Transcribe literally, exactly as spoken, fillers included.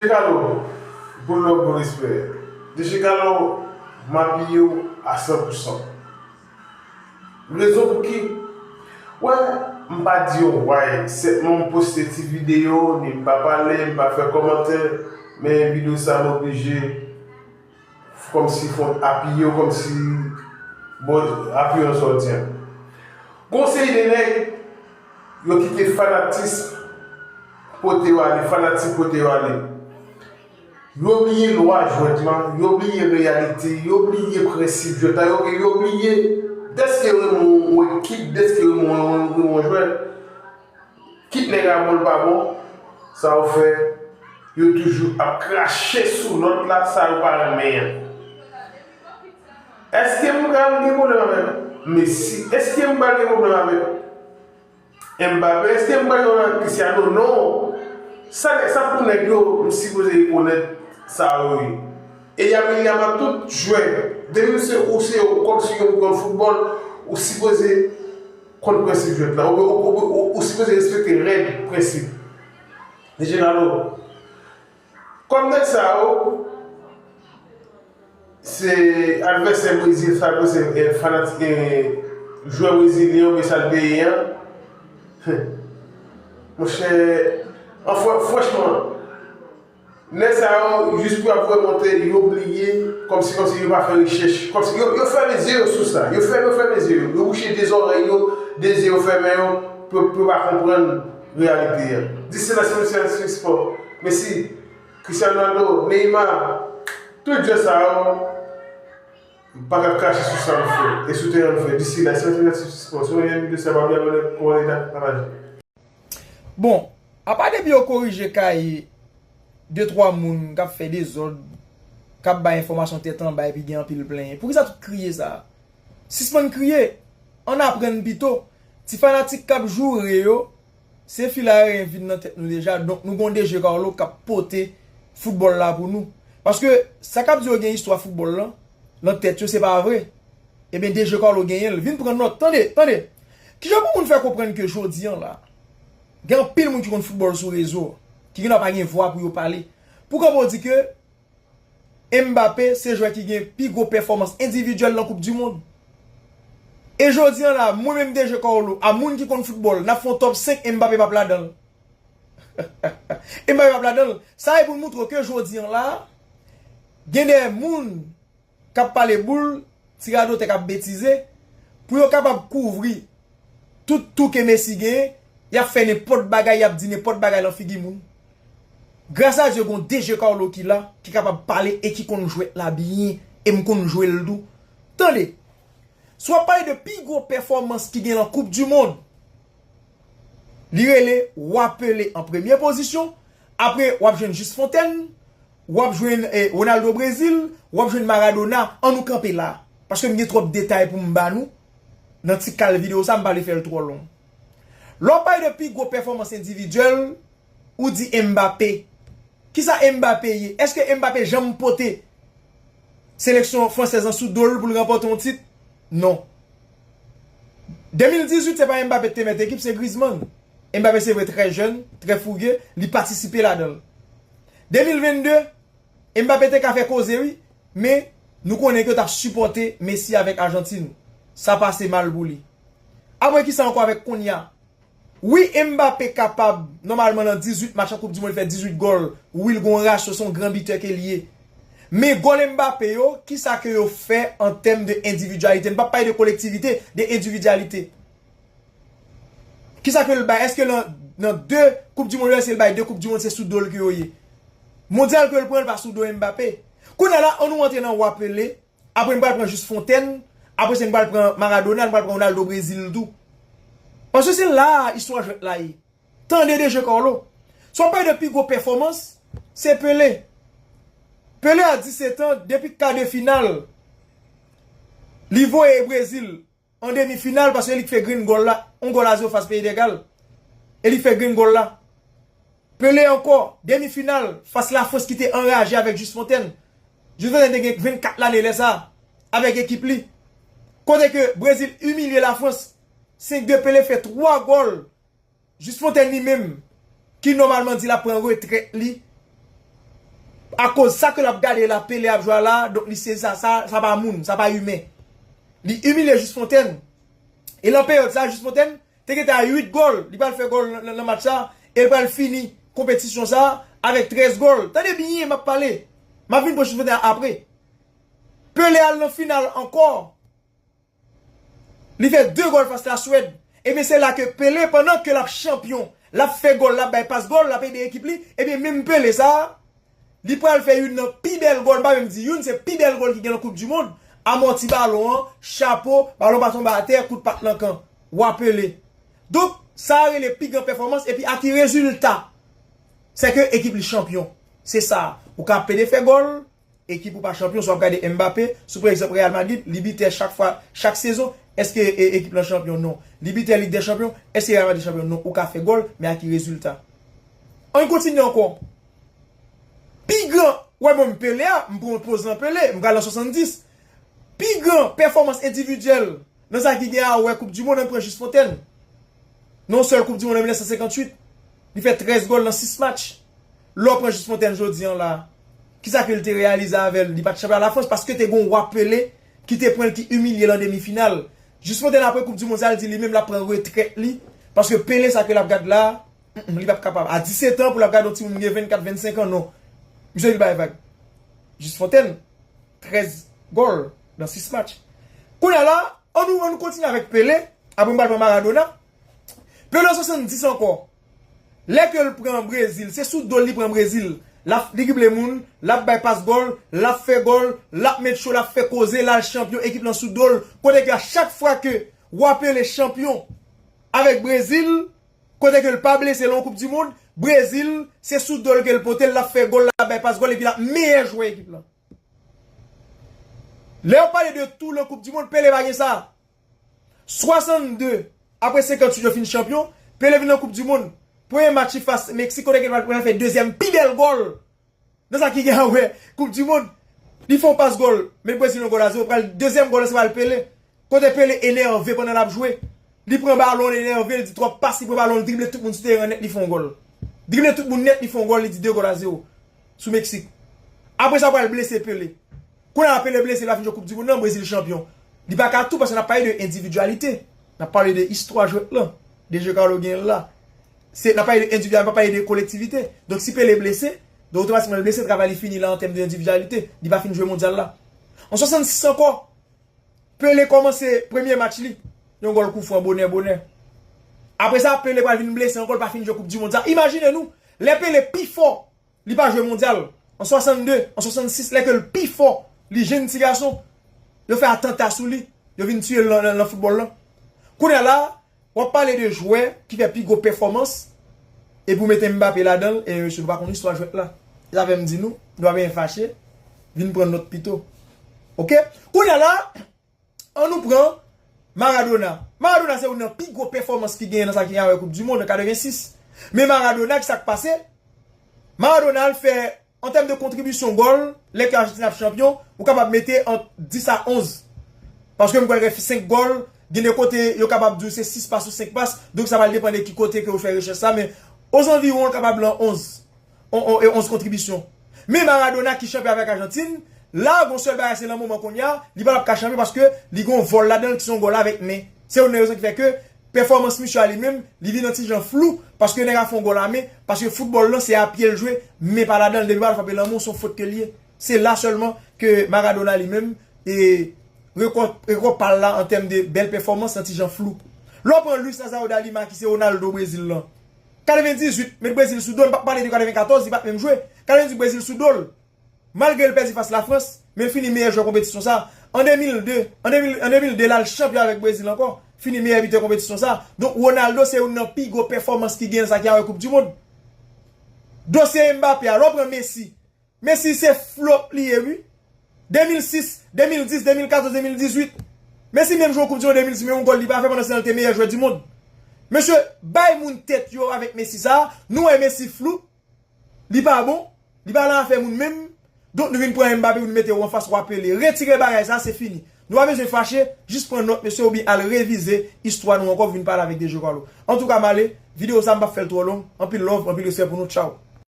Kalo, gwo love, gwo respè. D J Kalo, m apiye w a san pou san. Rezon pou ki? Wè, m pa di yon way, senpman m poste ti videyo, ni m pa pale, m pa fè kòmantè, men videyo sa m oblije kòmsi fò apiye w, kòmsi, bon, apiye w nan sa w di an. Gon seri de nèg, yo kite fanatism pote yo ale, fanatik pote yo ale. Yo bliye lwa jwèt la, yo bliye reyalite, yo bliye prensip jwèt la, yo, yo bliye dèske yo renmen yon ekip, dèske yo renmen yon, renmen yon jwè. Kit nèg la bon, l pa bon, sa yo fè, yo toujou ap krache sou lòt la, sa yo pa renmen an. Èske m pral gen pwoblèm avèk Messi? Èske m pral gen pwoblèm avèk Mbappé? Èske m pral gen pwoblèm avèk Cristiano? Non. Sa, sa pou nèg yo, m sipoze rekonèt sa yo ye. E Lamine Yamal, tout jwè, depi se ou se ou, kòmsi yon grann foutbòl, ou sipoze konn prensip jwèt la. Ou, ou, ou, ou, ou sipoze respekte règ, prensip. Dejanalo, kòm nèg sa yo, se advèsè Brezil, se advèsè, eh, fanatik, eh, jwè brezilyen, oubyen sa l te ye an. Monchè, anfran-, franchman, nèg sa yo, jis pou y ap voye monte, yo bliye, kòmsi, kòmsi yo pa fè rechèch. Kòmsi yo, yo fèmen zye yo sou sa. Yo fèmen, yo fèmen zye yo. Yo bouche de zòrèy yo, de zye yo fèmen yo, pou, pou yo pa konprann reyalite a. Disi la, se Messi Sport. Messi, Cristiano Ronaldo, Neymar, tout jwè sa yo, m pa ka krache sou sa nou fè. E sou teren nou fè. Disi la, se Messi Sport. Si w renmen videyo sa, pa bliye abòne, kòmante, pataje. Bon, apa depi yo korije kay de twa moun k ap fè dezòd, k ap bay enfòmasyon tèt anba epi gen anpil plenyen? Poukisa tout kriye sa a? Sispann kriye, ann aprann pito. Ti fanatik k ap joure yo, se fil ayen vin nan tèt nou deja, donk nou gon D J Carlo k ap pote foutbòl la pou nou. Paske sa k ap di yo gen istwa foutbòl lan, nan tèt yo se pa vre. Ebyen, D J Carlo genyen l. Vin pran nòt. Tande, tande. Kijan pou moun fè konprann ke jodi an la, gen anpil moun ki konn foutbòl sou rezo, ki gen dwa pa gen vwa pou yo pale. Pou kanpe w di ke Mbappé se jwè ki gen pi gwo pèfòmans endividyèl nan Koup di Mond. E jodi an la, mwen menm D J Carlo, a moun ki konn foutbòl, n ap fè yon top senk, Mbappé p ap ladan l. Mbappé p ap ladan l. Sa e pou n moutre w ke jodi an la, gen de moun k ap pale boul, ti radotè k ap betize, pou yo kapab kouvri tout tou ke Messi genyen, y ap fè nenpòt bagay, y ap di nenpòt bagay lan figi moun. Gras a Dye, gon D J Carlo ki la, ki kapab pale e ki konn jwèt la byen, e m konn jwe l tou. Tande, si w ap pale de pi gwo pèfòmans ki gen lan Koup di Mond, li rele Wa Pelé an premye pozisyon, apre w ap jwenn Jis Fontèn, w ap jwenn, eh, Ronaldo Brezil, w ap jwenn Maradona, ann nou kanpe la. Paske m gen twòp detay pou m ba nou nan ti kal videyo sa, m pa vle fè l twò long. Lè w ap pale de pi gwo pèfòmans endividyèl, ou di Mbappé. Kisa Mbappé ye? Èske Mbappé janm pote seleksyon fransèz lan sou do l pou l ranpòte yon tit? Non. De mil dizuit, se pa Mbappé ki te mèt ekip, se Griezmann. Mbappé se vre trè jèn, trè fouge, li patisipe ladan l. De mil vennde, Mbappé te ka fè koze wi, men nou konnen ke yo t ap sipòte Messi avèk Ajantin. Sa pase mal pou li. Apre kisa ankò avèk kounye a? Wi, Mbappé kapab, nòmalman nan dizuit match an Koup di Mond, li fè dizuit gòl. Wi, l gon rasyo, se yon gran bitè ke l ye. Men gòl Mbappé yo, kisa ke yo fè an tèm de endividyalite? M p ap pale de kolektivite, de endividyalite. Kisa ke l bay? Èske nan, nan de Koup di Mond yo, èske l bay de Koup di Mond, se sou do l ke yo ye? Mondyal ke l pran, l pa sou do Mbappé. Kounye a la, ann nou antre nan Wa Pelé. Apre, m pral pran Jis Fontèn. Apre sa, m pral pran Maradona, m pral pran Ronaldo Brezil tou. Paske se la a istwa jwèt la ye. Tande D J Carlo. Si w ap pale de pi gwo pèfòmans, se Pelé. Pelé a disèt an, depi ka de final, li voye Brezil an demi final paske li k fè grenn gòl la, yon gòl a zewo fas Peyi de Gal. E li k fè grenn gòl la. Pelé ankò, demi final, fas Lafrans ki te anraje avèk Jis Fontèn. Jis Fontèn te gen vennkat lane lè sa a, avèk ekip li. Kote ke Brezil imilye Lafrans, senk de Pelé fè twa gòl. Jis Fontèn li menm, ki nòmalman di l ap pran retrèt li, Akoz sa ke l ap gade la, Pele ap jwe a la, donk li se sa, sa, sa pa moun, sa pa imen. Li imilye Jis Fontèn. E lan peryòd sa, Jis Fontèn te gentan a uit gòl. Li pral fè gòl nan, nan, nan match sa, e l pral fini konpetisyon sa avèk trèz gòl. Tande byen, m ap pale. M ap vin pran Jis Fontèn apre. Pele al nan final ankò. Li fè de gòl fas Laswèd. Ebyen, se la ke Pele, pandan ke l ap chanpyon, l ap fè gòl, l ap bay pas gòl, l ap ede ekip li, ebyen, menm Pele sa, li pral fè youn nan pi bèl gòl, m pa menm di youn, se pi bèl gòl ki gen nan Koup di Mond, amòti balon an, chapo, balon pa tonbe atè, kout pat nan kan. Wa Pele. Donk, sa a rele pi gran pèfòmans, epi a ki rezilta? Se ke ekip li chanpyon. Se sa. Ou ka pede fè gòl, ekip ou pa chanpyon, si w ap gade Mbappé, sou pa egzanp Real Madrid, li bitè chak fwa, chak sezon, èske e, ekip lan chanpyon? Non. Li bitè Lig dè Chanpyon, èske Real Madrid chanpyon? Non. Ou ka fè gòl, men a ki rezilta? Ann kontinye ankò. Pi gran, wè bon, m Pele a, m pran poz lan Pele, m pral nan swasanndis. Pi gran pèfòmans endividyèl nan sa ki gen a wè Koup di Mond, ann pran Jis Fontèn. Nan yon sèl Koup di Mond an mil nèf san senkantuit, li fè trèz gòl nan sis match. Lè w pran Jis Fontèn jodi an la, kisa ke l te reyalize avè l? Li pa t chanpyon a Lafrans paske te gen yon wa Pele ki te pran l, ki imilye l an demi final. Jis Fontèn apre Koup di Mond sa, l di li menm l ap pran retrèt li paske Pele sa ke l ap gad la, mm, mm, li p ap kapab. A disèt an pou l ap gade yon timoun gen vennkat, vennsenk an, non. Misye di l bay vag. Jis Fontèn, trèz gòl nan sis match. Kounye a la, ann nou, ann nou kontinye avèk Pele, apre m pral pran Maradona. Pele an swasanndis ankò. Lè ke l pran Brezil, se sou do l li pran Brezil. L ap drible moun, l ap bay pas gòl, l ap fè gòl, l ap met cho, l ap fè koze, l al chanpyon, ekip lan sou do l. Kote ke a chak fwa ke wa Pele chanpyon avèk Brezil, kote ke l pa blese nan yon Koup di Mond, Brezil, se sou do l ke l pote l, l ap fè gòl, l ap bay pas gòl, epi l ap meyè jwè ekip lan. Lè yo pale de tou nan Koup di Mond, Pele pa gen sa. Swasannde, apre senkantuit yo fin chanpyon, Pele vin nan Koup di Mond. Premye match li fas Meksik, kote ke l pral fè dezyèm pi bèl gòl nan sa ki gen a wè Koup di Mond. Li fè yon pas gòl, met Brezil yon gòl a zewo, pral dezyèm gòl lan se pral Pele. Kote Pele enève pandan l ap jwe. Li pran balon, li enève, li di twòp pas, li pran balon, li drible tout moun sou teren an nèt, li fè yon gòl. Drible tout moun nèt, li fè yon gòl, li di de gòl a zewo sou Meksik. Apre sa, pral blese Pele. Kounye a Pele blese, li pa fin jwe Koup di Mond nan, Brezil chanpyon. Li pa ka tou, paske n ap pale de endividyalite. N ap pale de istwa jwèt lan. De je Carlo genyen la. Se, n ap pale de endividyalite, n ap pale de kolektivite. Donk, si Pele blese, donk otomatikman l blese, travay li fini la an tèm de endividyalite. Li pa fin jwe mondyal la. An swasannsis ankò, Pele kòmanse premye match li, yon gòl koufran bonè, bonè. Apre sa, Pele pral vin blese ankò, li pa fin jwe Koup di Mond sa. Imajine nou, lè Pele pi fò, li pa jwe mondyal. An swasannde, an swasannsis, lè ke l pi fò, li jenn ti gason, yo fè atanta sou li, yo vin tiye l nan, nan, nan foutbòl lan. Kounye a la, w ap pale de jwè ki fè pi gwo pèfòmans, epi w mete Mbappé ladan l, e mesye, nou pa konn istwa jwèt la. Se sa fè m di nou, nou pa bezwen fache, vin pran nòt pito. Oke? Kounye a la, ann nou pran Maradona. Maradona se youn nan pi gwo pèfòmans ki genyen nan sa ki gen a wè Koup di Mond an katrevensis. Men Maradona, ki sa k pase? Maradona al fè, an tèm de kontribisyon gòl, lè ke Ajantin ap chanpyon, ou kapab mete ant dis a onz. Paske m kwè l gen senk gòl, gen de kote yo kapab di w se sis pas ou senk pas, donk sa pral depann de ki kote ke w fè rechèch sa, men ozanviwon l kapab lan onz. On, on, e onz kontribisyon. Men Maradona ki chanpyon avèk Ajantin, la, gon sèl bagay se lan moman kounye a, li pa t ap ka chanpyon paske li gon vòl ladan l ki se yon gòl avèk men. Se youn nan rezon ki fè ke pèfòmans misye a li menm, li vin yon ti jan flou, paske nèg la fè yon gòl a men, paske foutbòl lan se a pye l jwe, men pa ladan l, depi balon frape lan men w, se yon fot ke l ye. Se la sèlman ke Maradona li menm, e rekò, rekò pa l la an tèm de bèl pèfòmans, yon ti jan flou. Lè w pran Luis Nazário da Lima ki se Ronaldo Brezil lan. Katrevendizuit, met Brezil sou do l, m p ap pale de katrevenkatòz, li pa t menm jwe. Katrevendizuit, Brezil sou do l. Malgre l pèdi fas Lafrans, men l fini meyè jwè konpetisyon sa. An de mil de, an de mil, an de mil de la, l chanpyon avèk Brezil ankò. Fini meyè bitè konpetisyon sa. Donk, Ronaldo se youn nan pi gwo pèfòmans ki gen nan sa ki a wè Koup di Mond. Dosye Mbappé a, lè w pran Messi. Messi se flop li ye, wi. De mil sis, de mil dis, de mil katòz, de mil dizuit. Messi menm jwe yon Koup di Mond de mil dis, men yon gòl li pa fè, pandan se tan l te meyè jwè di mond. Mesye, bay moun tèt yo avèk Messi sa, nou wè Messi flou. Li pa bon, li pa nan afè moun menm. Donk nou vin pran Mbappé pou nou mete yo anfas wa Pele. Retire bagay sa, se fini. Nou pa bezwen fache, jis pran nòt, mesye, oubyen al revize istwa nou ankò, vin pale avèk Deje Carlo. Antouka, m ale, videyo sa m p ap fè l twò long. Anpil love, anpil respè pou nou. Tchaw.